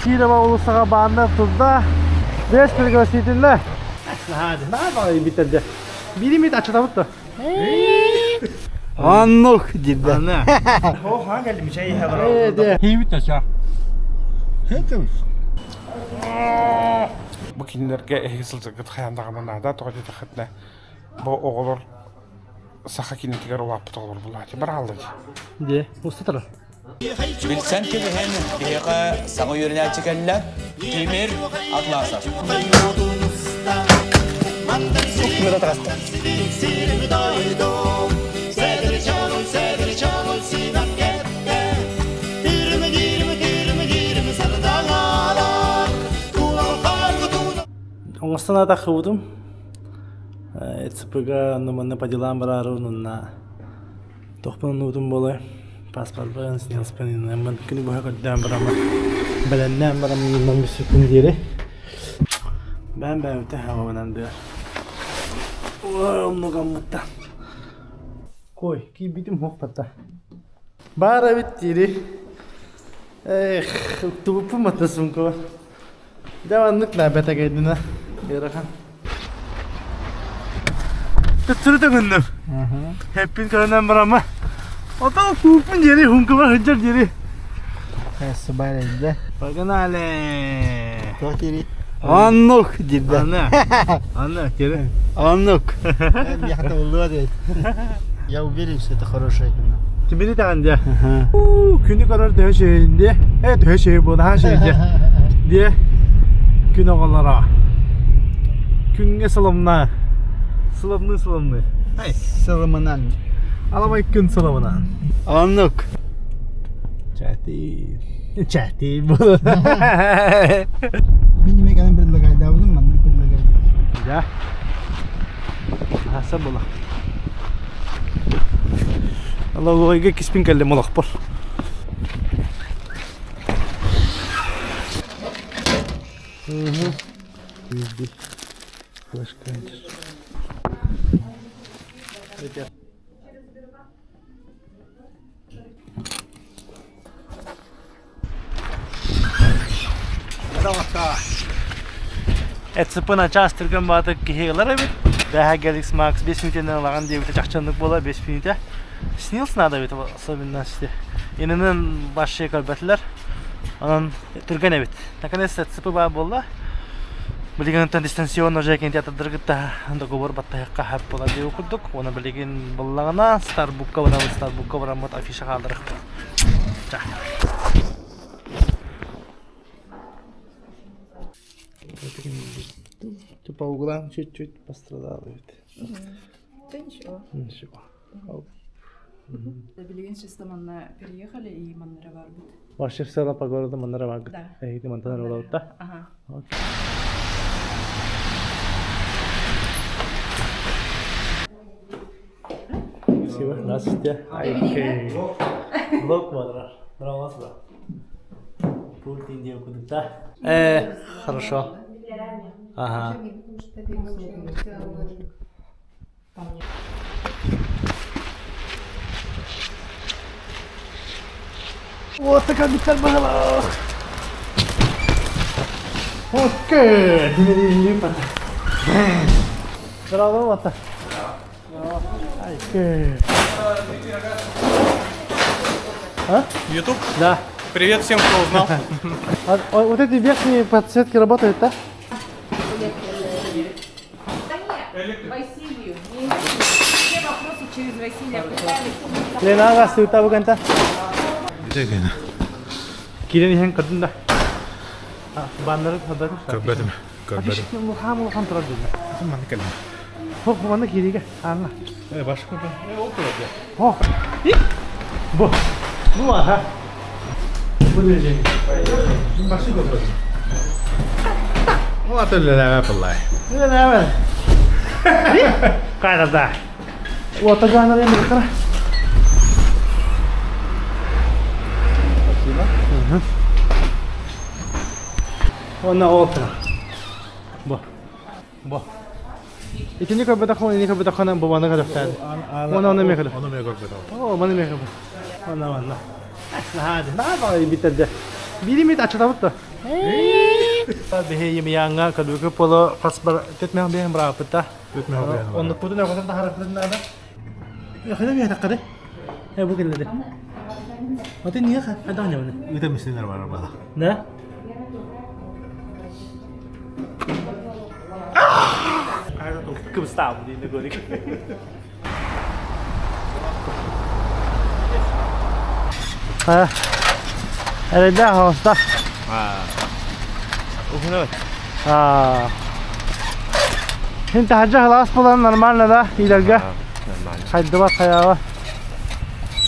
Кирова уулуссаҕа бааннар турда. Без пригласительно. Наһаа наһаа баҕайы бүтэрдэ. Биири мит аччатабыт да. Оннук диирдэ. Аны. Хийбит ача. Бу кинилэргэ эһиги сылдьаргыт хайаан даҕаны наада, тоҕо диэтэххитинэ, бу оҕолор саха кинитигэр улааппыт оҕолор булааччы барааллар. Дьэ, уста турар. Билсэн кэбиһэн биһиэхэ саҥа үөрэнээччи кэллэ. Тимир Атласов. Оҥостон атахыбытым. ЭЦП-га онно-манна по делам бараары унунна Тохпун оннубутум буолуой, паспорбын, снилспын иннэммин күнү быһа көрдөөн бараммын, бэлэмнээн бараммын бүссүппүн диэри. Бэйэм бэйэбиттэн хаалабынан быар. Оннугаммыттан. Кой, киирбитим суох барда. Баар эбит диири. Эх, уктубуппун батта сумкабар. Дьэ маннык бэтэгэйдинэ ыарахан. Төттөрү төҥүннүм. Хэппин көрөнөн барама. Отон кууппун диэри хумкабар сылдьар диэри. Сыбарайда. Погнали! Туох диэри? Оннук диирдэ. Аны. Аны, кери. Оннук. Миэхэ табыллыа диэт. Я уверен, что это хорошее кино. Кимини таҕан дьэ. Күнү көрөр төһө үчүгэйин диэ. Э төһө үчүгэй буолла хаһан үчүгэй диэ. Диэ. Күн оҕолоро. Күҥҥэ сылымна. Сылымныы сылымныы. Ай. Сылымынан. Аламай күн сылымынан. Оннук. Чати. Чати буолла. Мин неме кэлэн предлагайдаабытым маннык предлагай. Да. Аса була. Логовойга киспин кэллим олохпор. Угу. Флешка. ЭЦП начаас түргэн баатык киһи ылар эбит. Бэһэ Galaxy Max 5 мүнүүтэнэн ылаҕын диэбитэ чахчыннык буола 5 мүнүүтэ. Снилс надо эбит особенно Иннинэн вообще көрбөтүлэр. Онон түргэн эбит. Наконец ЭЦП баар буолла. Билигин дистанционно уже кинотеатрдары кытта договор баттаһыахха сөп буолар диэбит курдук. Уонна билигин буллаҕына Старбукка барабыт, Старбукка бараммыт афиша хаалларыахпыт. По углам чуть-чуть пострадал ведь. Да ничего. Ничего. Билигин чисто манна переехали и маннара барбыт. Вообще в целом по городу маннара баргыт. Да. Эһиги мантан олорбут Ага. Спасибо. Здравствуйте. Окей. Блок барар. Здравствуйте. Пульт Индия кудукта. Хорошо. Ага. Вот такая биттер баҕалаах. Окей. Здорово, ата. А? YouTube? Да. Привет всем, кто узнал. А, вот эти верхние подсветки работают, да? Василию. Не все вопросы через Василия пытались. Лена, суета буганта. Кирен иһэн көрдүн да. Баннары көрбөтүм. Көрбөтүм. Көрбөтүм. Улахан улахан турар дедим. Манна кэллим. Хох, манна кииригэ. Ааҥҥа. Э, башка көрбөтүм. Э, ол турар дии. Хох. Бу. Бу аха. Бу движение. Башка көрбөтүм. Ол аты үлэлээбэт буоллай. Үлэлээбэт. Кайгырда. Уота жанры эмирхара. Спасибо. Уонна ол турар. Бу. Бу. Итини көрбөтөххүнэ, ини көрбөтөххүнэ бу маны көрөхтөөн. Уонна оны эмиэ көрө. Ону эмиэ көрбөтөх. Оо, маны эмиэ көрбөт. Онно манна. Наһаа наһаа баҕайы бүтэрдэ. Биир эмит аччатабыт да. Биһи Емельяҥҥа кадука поло хас бар төт мех биһин бырааппыт да. Оннукпутун өкөтөн таһараппытын наада. Хайда биһэтэххэ Э бу кэллэди. Аты не хайда ньабыны? Ыта миснер бар бала. Да? Кыбыстаабын диэн көрүк. Эрэйдээх оҕуста. Син таһырдьа халаас буолан нормально да иилэргэ. Хайдыбат хайаҕа.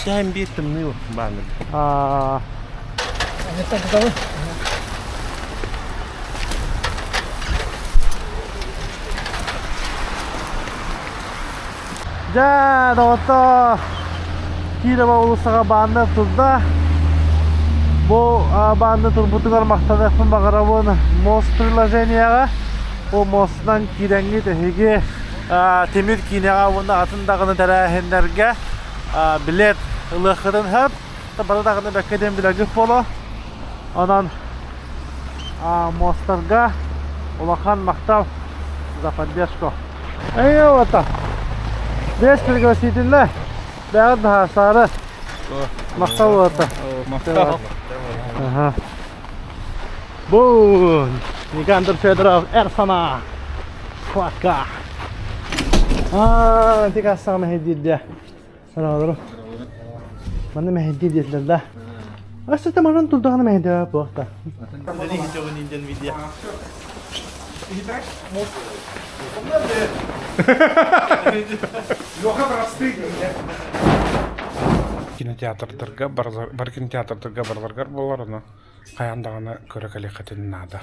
Тэһэн биир тымныы бааныр. Дьэ, доҕоттоор, Кирова уулуссаҕа бааннар турда. Бу баанна турбутугар махтаныахпын баҕарабын мост приложениеҕа. Бу мостунан киирэҥҥит эһиги тимир киинэҕэ уонна атын даҕаны тэрээһиннэргэ билет ылыаххытын сөп. Бары даҕаны бэккэ диэн билэргит буолуо. Онон мостарга улахан махтал за поддержку. Эйиота. Без пригласительно. Бэҕэр баһаасаары. Махтал уота. Махтал. Ага. Бу Никандр Федоров эр санаа. Схватка. Аа, тик ассаҕа мэһэйдиирдэ. Сараалары. Манна мэһэйдиир диэтилэр да. Өссө манан турдаҕына мэһэйдээбэт буолта. Кинотеатрдарга бар кинотеатрдарга барыларгар буолар, ону хайаан даҕаны көрө кэлиэххитин наада.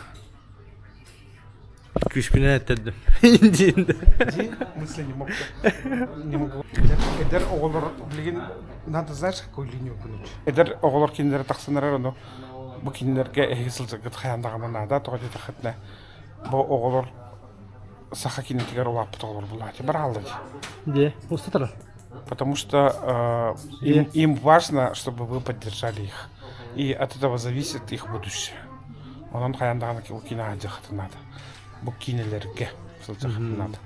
Күүспүнэн эттэрдим. Мысли не мог. Не могу. Эдэр оҕолор билигин надо знаешь какую линию гынуть. Эдэр оҕолор кинилэри тахсынарар ону бу кинилэргэ эһиги сылдьаргыт хайаан даҕаны наада тоҕо диэтэххитинэ бу оҕолор саха кинитигэр улааппыт оҕолор булаати барааллар. Де, устатара. Потому что им важно, чтобы вы поддержали их. И от этого зависит их будущее. Онон хайаан даҕаны ол киинэ аадьахатын наада. Бу киинэлэргэ сылдьахатын наада.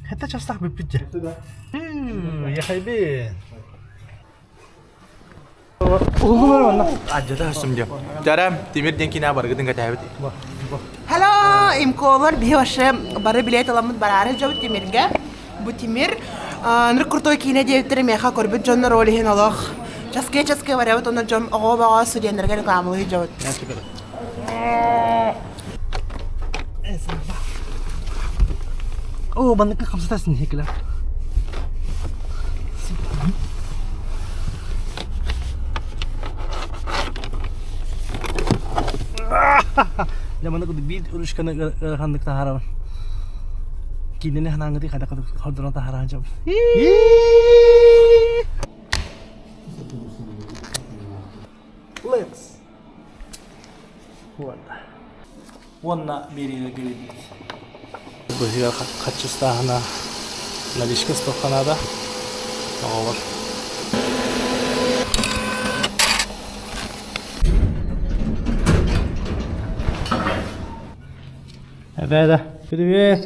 Хэтэ частах бүппүт дьэ. Яхайбин. Уһуллулар онно. Адьата өссүм диэ. Тара Тимир диэн кинаа барыгытын кэтээбит. Hello, имколар биһи вообще бары билет аламмыт бараары дьобут Тимиргэ. Бу Тимир ныр крутой киинэ диэбиттэрэ миэхэ көрбүт дьоннор ол иһин олох часкыа-часкыа барабыт онно дьон оҕо-оҕо студеннарга рекламалыы дьобут. Оо, маннык хамсатасың хекиле. Дьэ маннык биир ручканы ыараханнык таһаарабын. Киинэни ханаангытый хайдах хордорон таһаараан дьабын. Let's. Уонна. Уонна биэриилэргэ биэрдибит. Быһыгар хаччыстааһына наличка стохханаада. Оҕолор. Эбээдэ. Привет.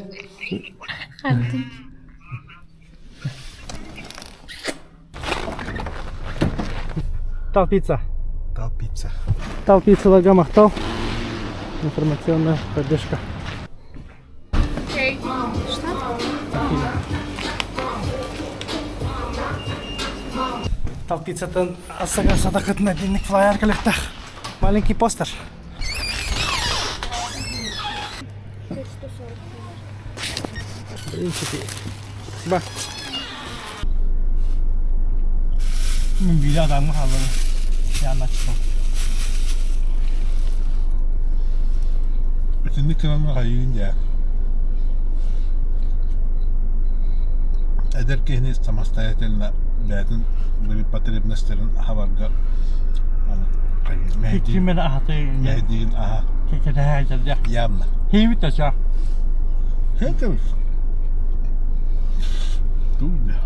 Тал пицца. Тал пицца. Тал пиццаларга махтал. Информационная поддержка. Что? Тал пиццатын асага садакытына денник флайер кэлэхтэх. Маленький постер. В принципе, спасибо. Мин биир адамҥа хааллым. Яначтым. Итинник кыранна хайыын дьэ. Эдэр киһини самостоятельно бэйэтин потребностарын хабарга Икки аһаты мэһдиин аха кэтэһээчэрдэх. Явно. Хийбит тача. Это Туля.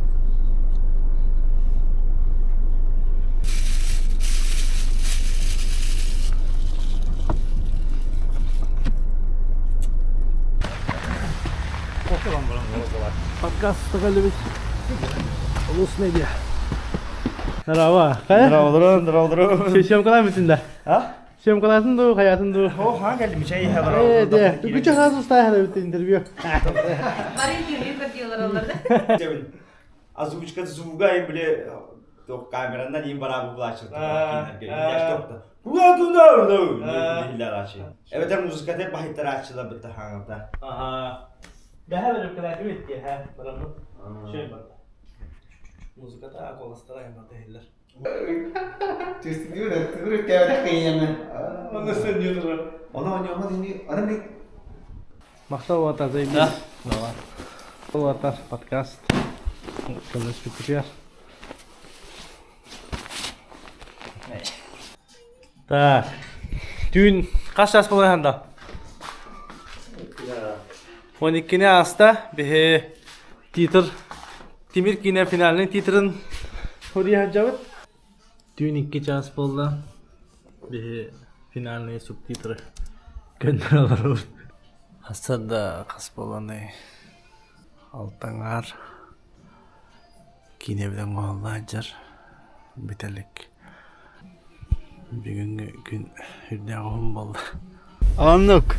Подкаст кэллибит. Улус медиа. Здорово. Здорово, здорово, здорово. Съемкалаан бүтүн да? А? Съемкалаатын дуу, хайаатын дуу? О, хаан кэллим, чай иһэ Э, де. Күчө хас устаа бүтүн интервью. Бары интервью көрдүлэр олар да. Озвучка звуга им биле камеранан им барабы булачы. Куга тунда Эбэтэр музыката баһыттарааччылар бытта хаҥата. Аха. Бэһэ бөрүккэлээти бит ха бараммыт. Шөй барда. Музыката коластара аймата иһиллэр. Махтал уота заебись. Уота подкаст. Көмөс Так. Түүн хас час буолан да? 12-ни ааста биһи титр Тимир киинэ финальный титрын хуруйа сылдьабыт. Түүн 2 час буолла. Биһи финальный субтитры көннөрө олоробут. Хасса да хас буолланый алтаҥаар киинэбитин оҥоһуллаан бүтэлик. Бүгүҥҥү күн үрдээх уһун буолла. Оннук.